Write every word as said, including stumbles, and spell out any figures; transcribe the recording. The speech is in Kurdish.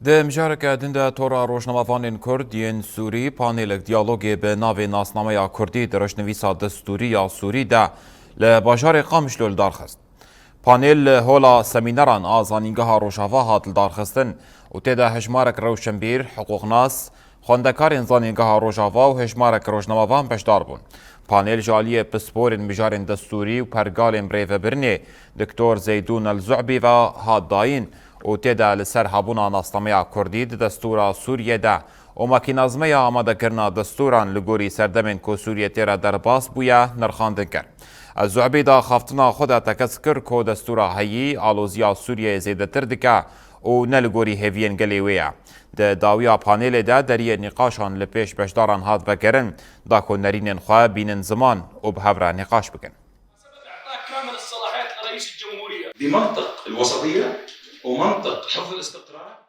Di mijareke din de Tora Rojnamevanên Kurd yên Sûrî panelek diyalogê bi navê Nasnameya Kurdî di rojnivîsa destûrî ya Sûrî de li bajarê Qamişlo li dar xist. Panel li hola semîneran a Zanîngeha Rojava hat lidarxistin û tê de hejmarek rewşenbîr, hiqûqnas, xwendekarên Zanîngeha Rojava û hejmarek rojnamevan beşdar bûn. Panel ji aliyê pisporên mijarên destûrî û pergalên birêvebirinê Doktor Zeydûn El Zu'bî ve hat dayîn û tê de li ser hebûna nasnameya Kurdî di destûra Sûriyê de û makînazmeya amadekirina destûran li gorî serdemên ku Sûriye tê re derbas bûye nirxandin kir. Ez Zuhbî di axaftina xwe de tekez kir ku destûra heyî aloziya Sûriyeyê zêdetir dike û ne li gorî hêviyên gelê wê ye. Di dawiya panelê de deriyê nîqaşan li pêş beşdaran hat vekirin, da ku nerînên xwe bînin ziman û bi hev re nîqaş bikin. كامل الصلاحيات لرئيس الجمهورية بمنطق الوسطية ومنطق حفظ الاستقرار.